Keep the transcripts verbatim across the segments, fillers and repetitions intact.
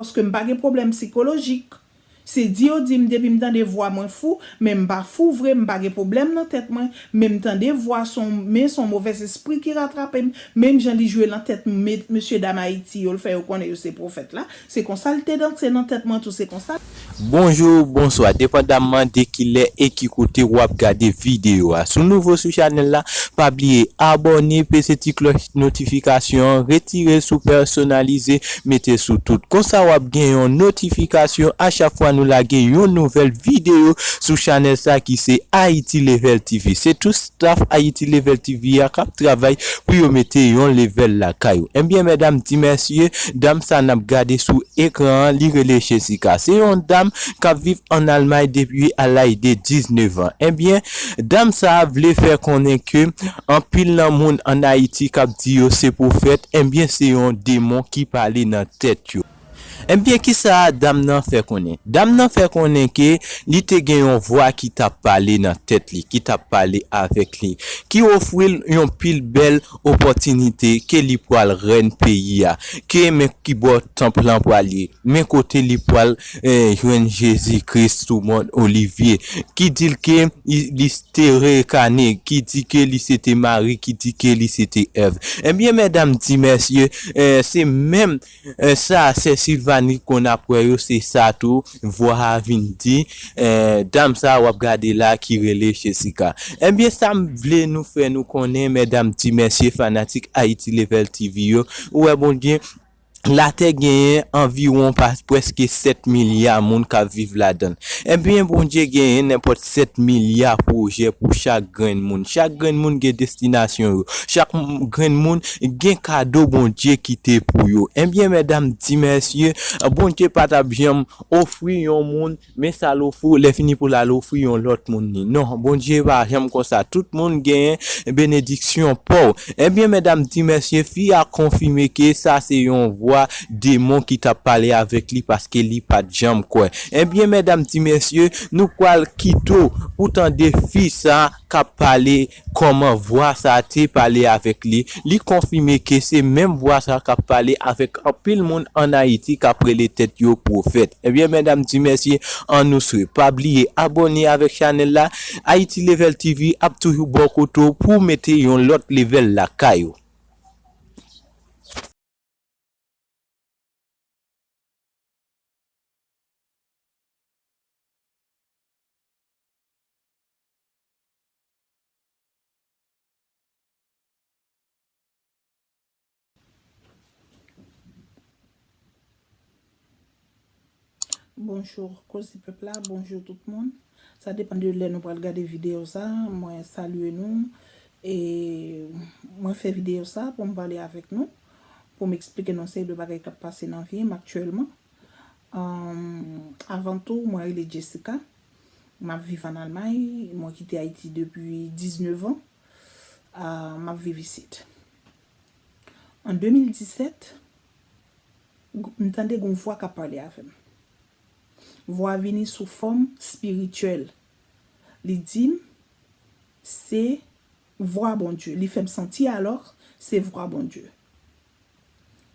Paske m pa gen pwoblèm sikolojik. Se di yo di m depi m tande vwa mwen fou, men m pa fou vre, m pa gen pwoblèm nan tèt mwen, men m tande vwa se yon, men se yon movèz espri ki ratrape m, menm jan li jwe nan tèt me-, mesye dam Ayiti yo, l fè yo konnen yo se pwofèt la, se konsa l te danse nan tèt mwen tou, se konsa. Bonjou, bonswa, depandamman de kilè e ki kote w ap gade videyo a. Si w nouvo sou chanèl la, pa bliye abòne, peze ti klòch notifikasyon an, retire l sou pèsonalize, mete sou tout. Konsa w ap gen yon notifikasyon a chak fwa nou lage yon nouvèl videyo sou chanèl sa ki se Haiti Level T V. Se tout staff Haiti Level T V a k ap travay pou yo mete yon level lakay ou. Ebyen, medam, ti mesye, dam sa n ap gade sou ekran an, li rele Jessica. Se yon dam k ap viv ann Almay depi a laj de diznèf an. Ebyen, dam sa a vle fè konnen ke anpil nan moun ann Ayiti k ap di yo se pwofèt, ebyen, se yon demon ki pale nan tèt yo. Ebyen, kisa dam nan fè konnen? Dam nan fè konnen ke li te gen yon vwa ki t ap pale nan tèt li, ki t ap pale avèk li, ki ofri l yon pil bèl opòtinite, ke li pral rèn peyi a, ke men ki bò tanp lan pral ye, men kote li pral, eh, jwenn Jezi Kris sou Mòn Olivye, ki di l ke li, li te reyikane, ki di ke li se te Mari, ki di ke li se te Èv. Ebyen, medam, ti mesye, eh, se menm, eh, sa, sè Silvani konn ap wè yo, se sa tou, vwa a vin di, eh, dam sa w ap gade la ki rele Jessica. Ebyen, sa m vle nou fè nou konnen, medam, ti mesye, fanatik Haiti Level T V yo, ou wè Bondye, latè genyen anviwon pa, prèske sèt milya moun k ap viv ladan l. Ebyen, Bondye genyen nenpòt sèt milya pwojè pou chak grenn moun. Chak grenn moun gen destinasyon yo. Chak m-, grenn moun gen kado Bondye kite pou yo. Ebyen, medam, ti mesye, Bondye pa t ap janm ofri yon moun men sa l ofri w, lè fini pou l al ofri yon lòt moun li. Non, Bondye pa janm konsa. Tout moun genyen benediksyon pa w. Ebyen, medam, ti mesye, fi a konfime ke sa se yon vwa demon ki t ap pale avèk li paske li pa t janm kwè. Ebyen, medam, ti mesye, nou pral kite w pou tande fi sa k ap pale kòman vwa sa te pale avèk li. Li konfime ke se menm vwa sa k ap pale avèk anpil moun ann Ayiti k ap rele tèt yo pwofèt. Ebyen, medam, ti mesye, ann nou swiv. Pa bliye abòne avèk chanèl la. Haiti Level T V ap toujou bò kote w pou w mete yon lòt level lakay ou. Bonjou, Koze Pèp la, bonjou tout moun. Sa depann de lè nou pral gade videyo sa, mwen salye nou. E mwen fè videyo sa pou m pale avèk nou, pou m eksplike nou seri de bagay k ap pase nan vi m aktyèlman. Anm, avan tou, mwen rele Jessica. M ap viv ann Almay. Mwen kite Ayiti depi diznèf an. Ah, m ap viv isit. An de mil disèt, m tande yon vwa k ap pale avè m. Vwa a vini sou fòm espirityèl. Li di m, se vwa Bondye. Li fè m santi alò se vwa Bondye.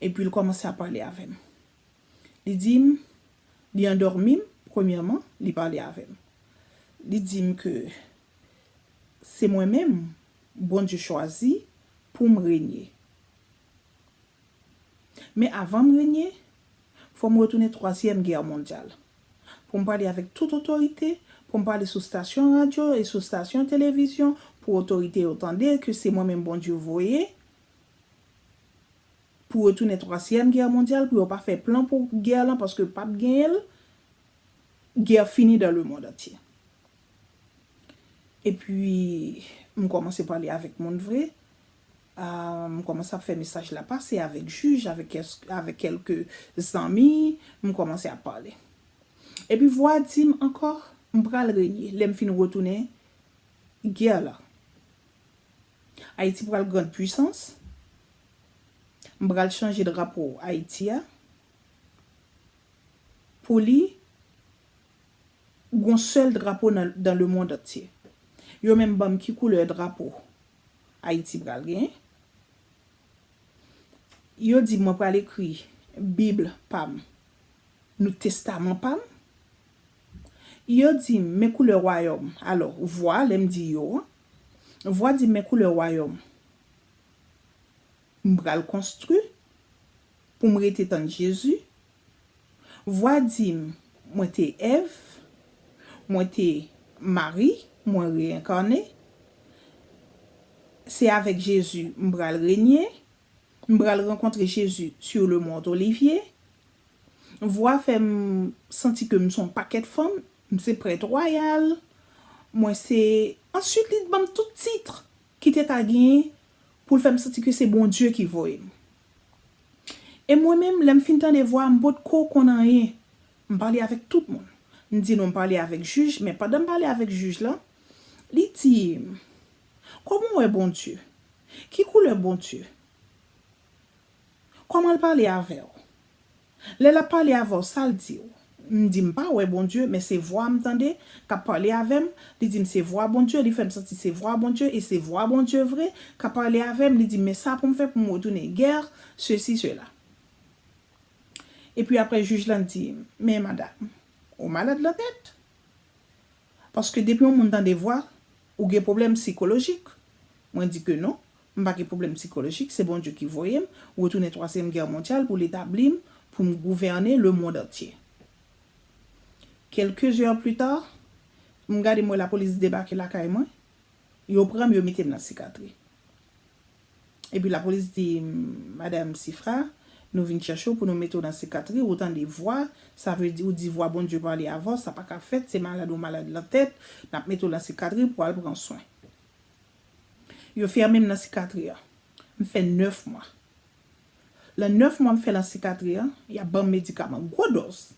Epi l kòmanse ap pale avè m. Li di m, li andòmi m, premyèman, li pale avè m. Li di m ke se mwen menm Bondye chwazi pou m renye. Men avan m renye, fò m retounen twazyèm gè mondyal. Pou m pale avèk tout otorite, pou m pale sou stasyon radyo e sou stasyon televizyon, pou otorite yo tande ke se mwen menm Bondye voye pou retounen twazyèm gè mondyal, pou yo pa fè plan pou gè lan, paske p ap genyen l, gè fini dans le monde entier. Epi, m kòmanse pale avèk moun vre. Ah, m kòmanse ap fè mesaj la pase avèk jij, avèk kès-, avèk kèlke zanmi, m kòmanse ap pale. Epi vwa a di m ankò, m pral renye, lè m fin retounen gè la. Ayiti pral grande puissance. M pral chanje drapo Ayiti a. Pou li, gon sèl drapo nan, dans le monde entier. Yo menm ban m ki koulè drapo Ayiti pral genyen. Yo di mwen pral ekri Bib pa m Nou testaman pa m. Yo di m, men koulè wayòm. Alò, vwa, lè m di yo an, vwa di m, men koulè wayòm m pral konstwi pou m rete tann Jezi. Vwa di m, mwen te Èv, mwen te Mari, mwen reyenkane. Se avèk Jezi m pral renye. M pral rankontre Jezi sur le mont Olivier. Vwa fè m santi ke m se yon pakèt fanm, m se prèt wayal, mwen se, answit li ban m tout tit ki te ka genyen pou l fè m santi ke se Bondye ki voye m. E mwen menm, lè m fin tande vwa, m potko konn anyen. M pale avèk tout moun. M di nou m pale avèk jij, men pandan m pale avèk jij lan, li di m, kòman w wè Bondye? Ki koulè Bondye? Kòman l pale avè w? Lè l ap pale avè w, sa l di w? M di m pa wè Bondye, men se vwa m tande k ap pale avè m. Li di m se vwa Bondye, li fè m santi se vwa Bondye, e se vwa Bondye vre k ap pale avè m. Li di m, men sa pou m fè pou m retounen gè, sesi, sela. Epi apre, jij lan di m, men madanm, ou malad nan tèt? Paske depi yon moun tande vwa, ou gen pwoblèm sikolojik. Mwen di ke non, m pa gen pwoblèm sikolojik, se Bondye ki voye m retounen twazyèm gè mondyal pou l etabli m, pou m gouvène le monde entier. Quelques heures plus tard, m gade m wè lapolis debake lakay mwen, yo pran m, yo mete m nan sikatri. Epi lapolis di, madanm Sifra, nou vin chèche w pou nou mete w nan sikatri, ou tande vwa, sa vle di ou di vwa Bondye pale avè w, sa pa ka fèt, se malad ou malad nan tèt, n ap mete w nan sikatri pou al pran swen. Yo fèmen m nan sikatri a. M fè nèf mwa. Nan nèf mwa m fè nan sikatri a, y ap ban m medikaman, gwo dòz.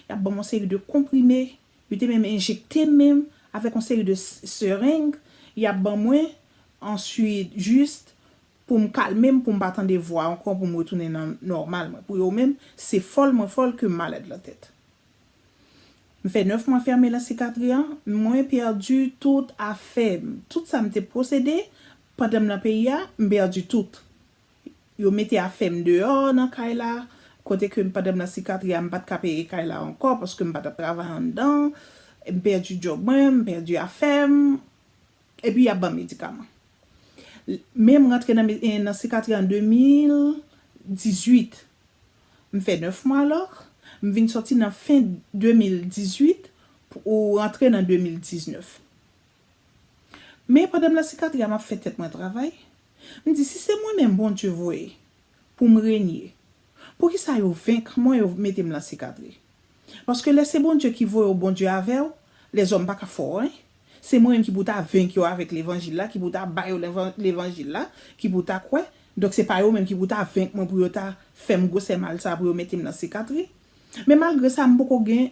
Y ap ban m yon seri de konprime, yo te menm enjekte m menm avèk yon seri de s-, sereng, y ap ban mwen, answit, jis pou m kalme m, pou m pa tande vwa ankò, pou m retounen nan nòmal mwen. Pou yo menm, se fòl mwen fòl ke m malad nan tèt. M fè nèf mwa fèmen nan sikatri an, mwen pèdi tout afè m. Tout sa m te posede pandan m nan peyi a, m pèdi tout. Yo mete afè m deyò nan kay la, kote ke pandan m nan sikatri a, m pa t ka peye kay la ankò, paske m pa t ap travay anndan. M pèdi djòb mwen, m pèdi afè m, epi y ap ban m medikaman. Men m rantre nan me-, eh, nan sikatri an de mil dizuit. M fè nèf mwa alò, m vin sòti nan fen de mil dizuit pou rantre nan de mil diznèf. Men pandan m nan sikatri a, m ap fè tèt mwen travay. M di, si se mwen menm Bondye voye pou m renye, poukisa yo venk mwen, yo mete m nan sikatri? Paske lè se Bondye ki voye w, Bondye avè w, lèzòm pa ka fè w anyen. Se mwen menm ki pou ta venk yo avèk levanjil la, ki pou ta ba yo levan-, levanjil la, ki pou ta kwè. Donk se pa yo menm ki pou ta venk mwen pou yo ta fè m gwosè mal sa, pou yo mete m nan sikatri. Men malgre sa, m poko gen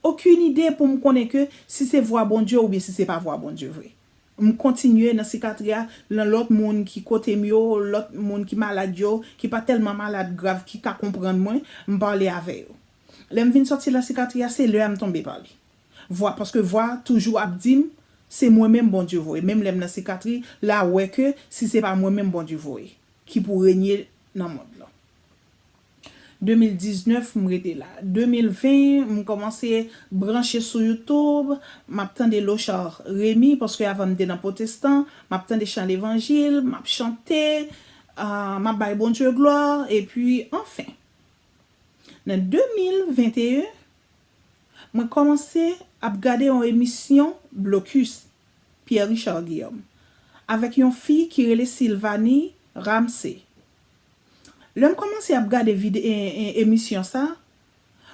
okenn ide pou m konnen ke si se vwa Bondye oubyen si se pa vwa Bondye vre. M kontinye nan sikatri a, nan lòt moun ki kote m yo, lòt moun ki malad yo, ki pa tèlman malad grav, ki ka konprann mwen, m pale avè yo. Lè m vin sòti nan sikatri a, se lè a m tonbe pale. Vwa, paske vwa toujou ap di m, se mwen menm Bondye voye. Menm lè m nan sikatri, la wè ke si se pa mwen menm Bondye voye, ki pou renye nan mond lan. De mil diznèf, m rete la. De mil ven, m kòmanse branche sou YouTube, m ap tande Lochard Remy, paske avan m te nan pwotestan, m ap tande chan levanjil, m ap chante, ah, m ap bay Bondye glwa, epi, anfen. Nan de mil venteyen, mwen kòmanse ap gade yon emisyon Blocus, Pierre Richard Guillaume, avèk yon fi ki rele Sylvanie Ramsey. Lè m kòmanse ap gade vide-, e, e, emisyon sa,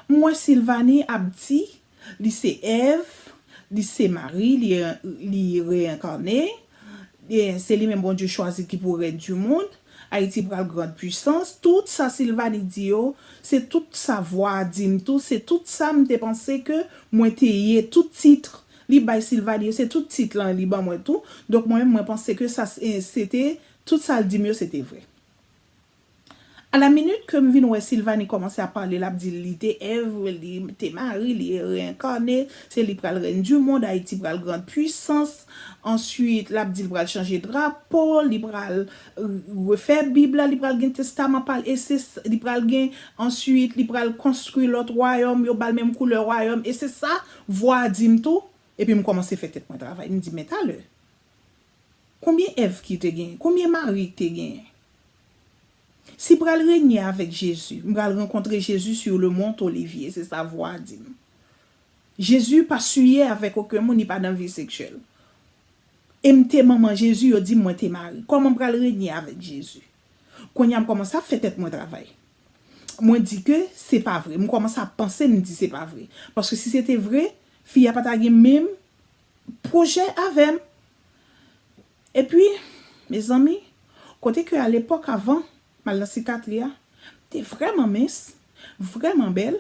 m wè Sylvanie ap di li se Èv, li se Mari, li, li reyenkane, e se li menm Bondye chwazi ki pou rèn di mond, Ayiti pral grande puissance. Tout sa Sylvanie di yo, se tout sa vwa a di m tou, se tout sa m te panse ke mwen te ye, tout tit li bay Sylvanie yo, se tout tit lan li ban mwen tou. Donk mwen menm, mwen panse ke sa, se, se te, tout sa l di m yo, se te vre. A la minit ke m vin wè Sylvanie kòmanse ap pale, l ap di li te Èv, li te Mari, li reenkane, se li pral rèn di mond, Ayiti pral grande puissance. Answit, l ap di l pral chanje drapo, li pral, euh, refè Bib la, li pral gen testaman pa l, e se s-, li pral gen, answit, li pral konstwi lòt wayòm, yo ba l menm koulè wayòm, e se sa vwa a di m tou. Epi m kòmanse fè tèt mwen travay, m di, men talè, konbyen Èv ki te genyen? Konbyen Mari ki te genyen? Si pral renye avèk Jezi, m pral rankontre Jezi sur le mont Olivier, se sa vwa a di m. Jezi pa siye avèk okenn moun, li pa nan vi seksyèl. E m te manman Jezi, yo di m mwen te Mari. Kòman m pral renye avèk Jezi? Kounye a m kòmanse ap fè tèt mwen travay. Mwen di ke se pa vre. M kòmanse ap panse, m di se pa vre. Paske si se te vre, fi a pa ta gen menm pwojè avè m. Epi, mezanmi, kote ke alepòk avan m al nan sikatri a, m te vrèman mens, vrèman bèl.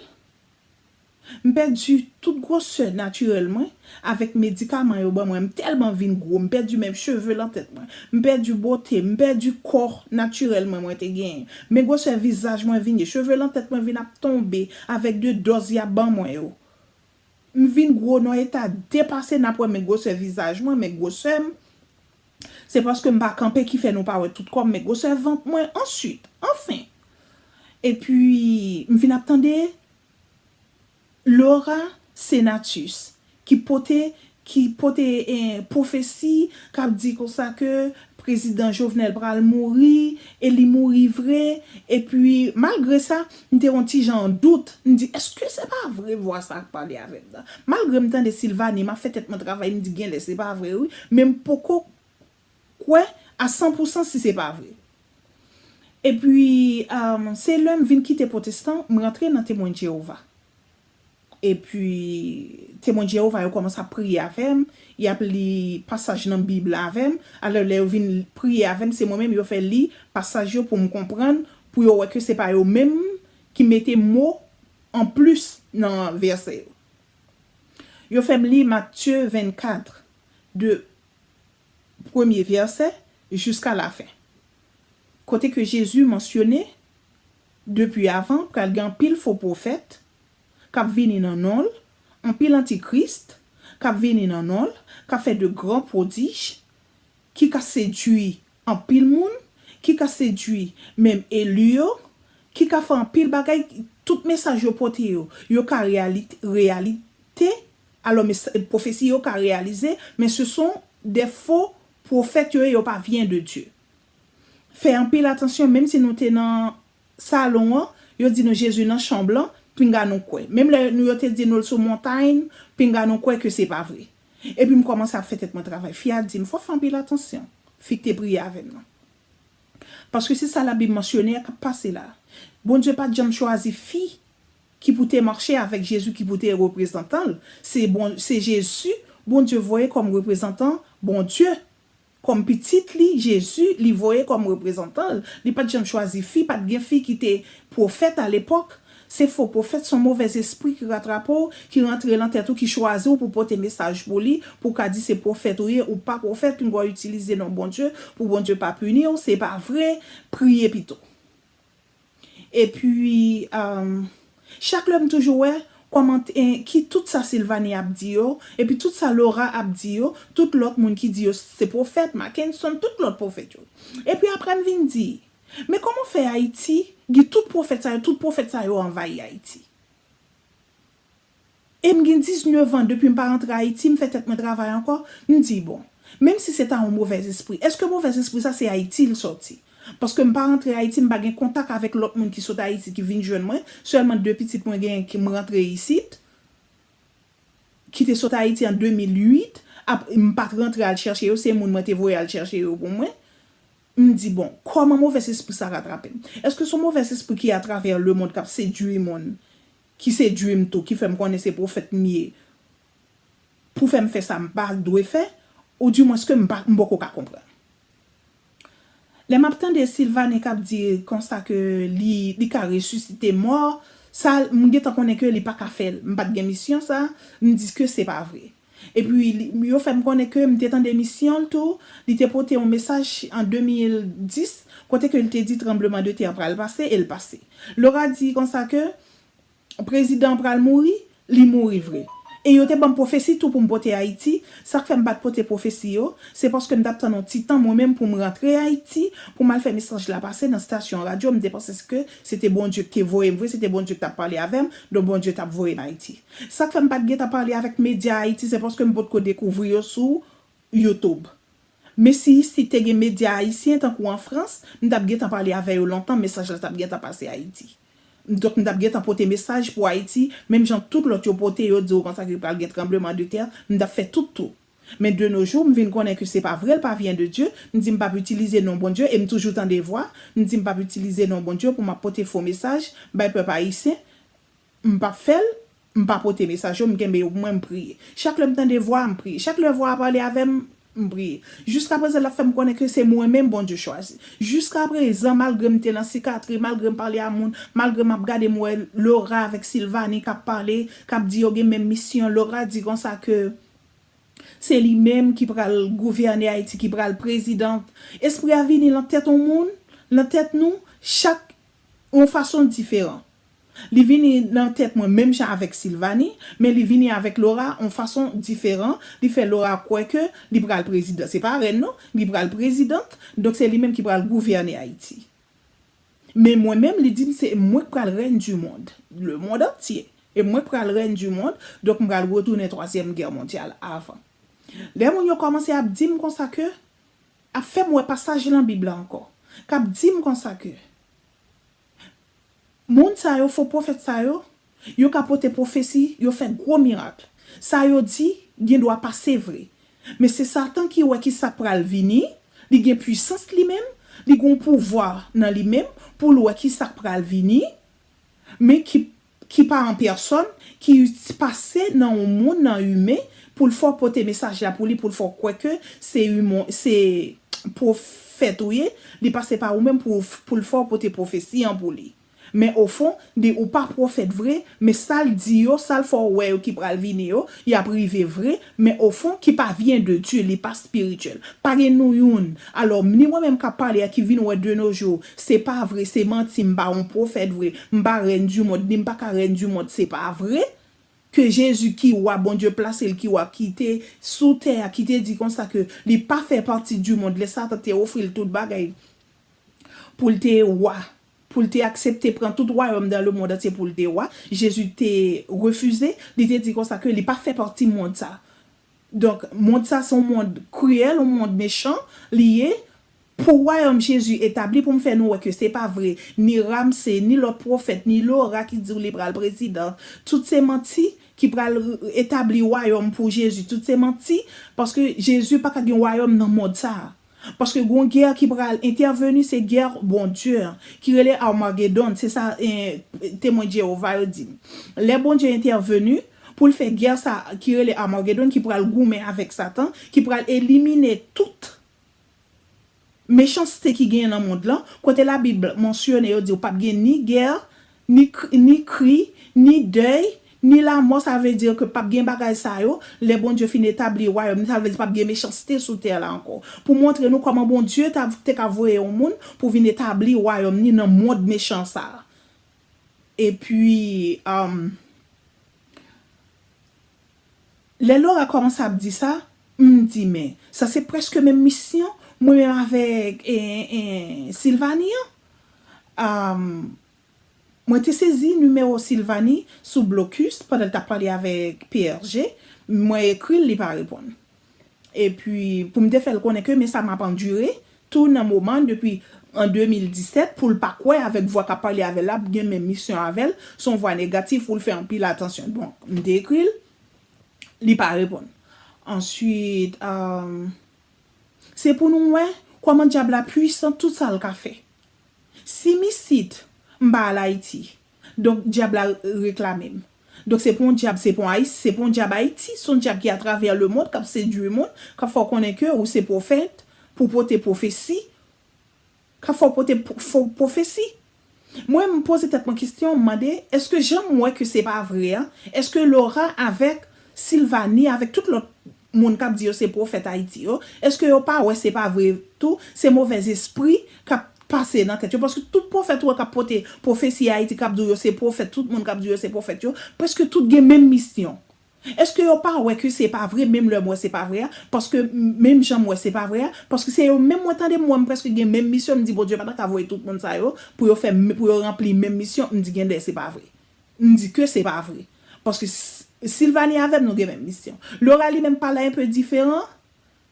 M pèdi tout gwosè natirèl mwen avèk medikaman yo ban mwen. M tèlman vin gwo, m pèdi menm cheve lan tèt mwen. M pèdi bote, m pèdi kò natirèl mwen, mwen te genyen. Men gwosè vizaj mwen vin ye, cheve lan tèt mwen vin ap tonbe avèk de dòz y ap ban mwen yo. M vin gwo nan eta depase, n ap wè men gwosè vizaj mwen, men gwosè m. Se paske m pa kanpe ki fè nou pa wè tout kò m, men gwosè vant mwen answit. Anfen. Epi, m vin ap tande Laura Senatus, ki pote, ki pote, eh, pwofesi, k ap di konsa ke prezidan Jovenel pral mouri, e li mouri vre. Epi, malgre sa, m te yon ti jan an dout. M di, èske se pa vre vwa sa k pale avè m nan? Malgre m tande Sylvanie, m ap fè tèt mwen travay, m di, genlè se pa vre, wi. Men m poko kwè a san pou san si se pa vre. Epi, um, se lè m vin kite pwotestan, m rantre nan Temwen Jewova. Epi, Temwen Jewova yo kòmanse ap priye avè m, y ap li pasaj nan Bib la avè m. Alò, lè yo vin priye avè m, se mwen menm yo fè li pasaj yo pou m konprann, pou yo wè ke se pa yo menm ki mete mo anplis nan vèsè yo. Yo fè m li Matye vennkat, de premye vèsè jiska lafen. Kote ke Jezi mansyone, depi avan, pral gen anpil fo pwofèt k ap vini nan non l, anpil antikris k ap vini nan non l, k ap fè de gran pwodij, ki ka sedui anpil moun, ki ka sedui menm eli yo, ki ka fè anpil bagay, tout mesaj yo pote yo, yo ka reyalit-, reyalite, alò mes-, pwofesi yo ka reyalize, men se son de fo pwofèt yo ye, yo pa vyen de Dye. Fè anpil atansyon, menm si nou te nan salon an, yo di nou Jezi nan chanm lan, pinga nou kwè. Menm lè nou, yo te di nou l sou montay, pinga nou kwè ke se pa vre. Epi m kòmanse ap fè tèt mwen travay. Fi a di m, fò w fè anpil atansyon. Fi k te priye avè m nan. Paske se sa Labib mansyone a k ap pase la. Bondye pa t janm chwazi fi ki pou te mache avèk Jezi, ki pou te reprezantan l. Se bon, se Jezi Bondye voye kòm reprezantan Bondye. Kòm pitit li, Jezi, li voye kòm reprezantan l. Li pa t janm chwazi fi, pa t gen fi ki te pwofèt alepòk. Se fo pwofèt, se yon movèzespri ki ratrape w, ki rantre nan tèt ou, ki chwazi w pou pote mesaj pou li, pou w ka di se pwofèt ou ye, ou pa pwofèt, pinga w itilize non Bondye, pou Bondye pa pini w, se pa vre, priye pito. Epi, um, chak lè m toujou wè kòmant-, eh, ki tout sa Sylvanie ap di yo, epi tout sa Laura ap di yo, tout lòt moun ki di yo se pwofèt, Mackenson, tout lòt pwofèt yo. Epi apre m vin di, men kòman fè Ayiti, gen tout pwofèt sa yo, tout pwofèt sa yo anvayi Ayiti? E m gen diznèf an, depi m pa rantre Ayiti, m fè tèt mwen travay ankò. M di, bon, menm si se ta yon movèzespri, èske movèzespri sa se Ayiti l sòti? Paske m pa rantre Ayiti, m pa gen kontak avèk lòt moun ki sot Ayiti ki vin jwenn mwen. Sèlman de pitit mwen genyen ki m rantre isit, ki te sot Ayiti an de mil uit, ap-, m pa t rantre al chèche yo, se moun mwen te voye al chèche yo pou mwen. M di, bon, kòman movèzespri sa ratrape m? Èske se yon movèzespri ki atravè lemonn k ap sedui moun, ki sedui m tou, ki fè m konnen se pwofèt m ye, pou fè m fè sa m pa dwe fè, oudimwens ke m pa, m poko ka konprann. Lè m ap tande Sylvanie k ap di konsa ke li, li ka resisite mò, sa, m gentan konnen ke li pa ka fè l. M pa t gen misyon sa, m di ke se pa vre. Epi, li- yo fè m konnen ke m te tande misyon l tou, li te pote yon mesaj an de mil dis, kote ke l te di tranbleman de tè pral pase, e l pase. Laura di konsa ke prezidan an pral mouri, li mouri vre. E yo te ban m pwofesi tou pou m pote Ayiti. Sa k fè m pa t pote pwofesi yo, se paske m t ap tann yon ti tan mwen menm pou m rantre Ayiti, pou m al fè mesaj la pase nan stasyon radyo. M te panse ke se te Bondye ki te voye m vre, se te Bondye ki t ap pale avè m, donk Bondye t ap voye m Ayiti. Sa k fè m pa t gentan pale avèk medya Ayiti, se paske m potko dekouvri yo sou YouTube. Men si isit te gen medya ayisyen tankou an Frans, m t ap gentan pale avè yo lontan, mesaj la t ap gentan pase Ayiti. Donk, m t ap gentan pote mesaj pou Ayiti, menm jan tout lòt yo pote, yo di w konsa ke pral gen tranbleman de tè, m t ap fè tout tou. Men de nos jours, m vin konnen ke se pa vre, l pa vyen de Dye, m di m p ap itilize non Bondye, e m toujou tande vwa, m di m p ap itilize non Bondye pou m ap pote fo mesaj bay pèp ayisyen, m p ap fè l, m pa pote mesaj yo, m kenbe yo pou mwen, m priye. Chak lè m tande vwa a, m priye. Chak lè vwa a pale avè m, m priye. Jiskaprezan, l ap fè m konnen ke se mwen menm Bondye chwazi. Jiskaprezan, malgre m te nan sikatri, malgre m pale a moun, malgre m ap gade, m wè Laura avèk Sylvanie k ap pale, k ap di yo gen menm misyon. Laura di konsa ke se li menm ki pral gouvène Ayiti, ki pral prezidan. Espri a vini nan tèt yon moun, nan tèt nou, chak yon fason diferan. Li vini nan tèt mwen menm jan avèk Sylvanie, men li vini avèk Laura yon fason diferan. Li fè Laura kwè ke li pral prezidan. Se pa rèn non, li pral prezidant. Donk se li menm ki pral gouvène Ayiti. Men mwen menm, li di m se mwen k pral rèn du monde, le monde entier. E mwen k pral rèn du monde, donk m pral retounen twazyèm gè mondyal avan. Lè moun yo kòmanse ap di m konsa ke, ap fè m wè pasaj nan Bib la ankò, k ap di m konsa ke, moun sa yo, fo pwofèt sa yo, yo ka pote pwofesi, yo fè gwo mirak. Sa yo di, gen dwa pase vre. Men se Satan ki wè ki sa k pral vini, li gen pwisans li menm, li gen yon pouvwa nan li menm pou l wè ki sa k pral vini, men ki, ki pa an pèsòn, ki pase nan yon moun, nan imen, pou l fè w pote mesaj la pou li, pou l fè w kwè ke se imen, se pwofèt ou ye, li pase pa ou menm pou, pou l fè w pote pwofesi an pou li. Men ofon, li ou pa pwofèt vre, men sa l di yo, sa l fè w wè yo ki pral vini yo, y ap rive vre, men ofon, ki pa vyen de Dye, li pa espirityèl. Pa gen nou youn. Alò, ni mwen menm k ap pale a ki vin wè de nos jours, se pa vre, se manti, m pa yon pwofèt vre, m pa rèn du monde, ni m pa ka rèn du monde, se pa vre. Ke Jezi ki wa, Bondye plase l ki wa, ki te sou tè a, ki te di konsa ke li pa fè pati du monde, lè Satan te ofri l tout bagay pou l te wa, pou l te aksepte pran tout wayòm dans le monde entier pou l te wa, Jezi te refize, li te di konsa ke li pa fè pati mond sa. Donk, mond sa se yon mond kriyèl, yon mond mechan, li ye. Pou wayòm Jezi etabli, pou m fè nou wè ke se pa vre, ni Ramsey, ni lòt pwofèt, ni Laura ki di w li pral prezidan, tout se manti ki pral etabli wayòm pou Jezi, tout se manti, paske Jezi pa ka gen wayòm nan mond sa a. Paske gon gè ki pral entèveni, se gè Bondye an, ki rele Armagedon, se sa, eh, Temwen Jewova yo di m. Lè Bondye entèveni pou l fè gè sa ki rele Armagedon, ki pral goumen avèk Satan, ki pral elimine tout mechanste ki genyen nan mond lan, kote Labib mansyone, yo di w p ap gen ni gè, ni kri, ni kri, ni dèy, ni lamò, sa vle di ke p ap gen bagay sa yo, lè Bondye fin etabli wayòm li, sa vle di p ap gen mechanste sou tè la ankò. Pou montre nou kòman Bondye ta, te ka voye yon moun pou vin etabli wayòm ni nan mond mechan sa a. Epi, um, lè Laura kòmanse ap di sa, m di, men, sa se prèske menm misyon, mwen menm avèk, e, e, Sylvanie an. Um, mwen te sezi nimewo Sylvanie sou blokis pandan l t ap pale avèk P R G, mwen ekri l, li pa reponn. Epi, pou m te fè l konnen ke men sa m ap andire, tou nan moman depi an de mil disèt, pou l pa kwè avèk vwa k ap pale avè l la, ap gen menm misyon avè l, se yon vwa negatif pou l fè anpil atansyon. Bon, m te ekri l, li pa reponn. Answit, um, se pou nou wè kòman dyab la pwisan, tout sa l ka fè. Si m isit, m pa al Ayiti, donk dyab la reklame m. Donk se pa yon dyab, se pa yon Ayis-, se pa yon dyab Ayiti, se yon dyab ki atravè lemonn, k ap sedui moun, k ap fè w konnen ke ou se pwofèt, pou pote pwofesi, k ap fè w pote pwo-, fo pwofesi. Mwen, m poze tèt mwen kesyon, m mande, èske jan m wè ke se pa vre a, èske Laura avèk Silvani avèk tout lòt moun k ap di yo se pwofèt Ayiti yo, èske yo pa wè se pa vre tou? Se movèzespri k ap pase nan tèt yo. Paske tout pwofèt ou wè k ap pote pwofesi Ayiti, k ap di yo se pwofèt, tout moun k ap di yo se pwofèt yo, prèske tout gen menm misyon. Èske yo pa wè ke se pa vre, menm lè m wè se pa vre a? Paske menm jan m wè se pa vre a, paske se yo menm mwen tande m wè m prèske gen menm misyon, m di Bondye pa ta ka voye tout moun sa yo pou yo fè, pou yo ranpli menm misyon, m di gen de se pa vre. M di ke se pa vre. Paske Silvani avè m, nou gen menm misyon. Laura li menm pale enpe diferan,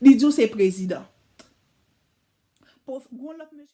li di w se prezidan. Gon lòt mesye.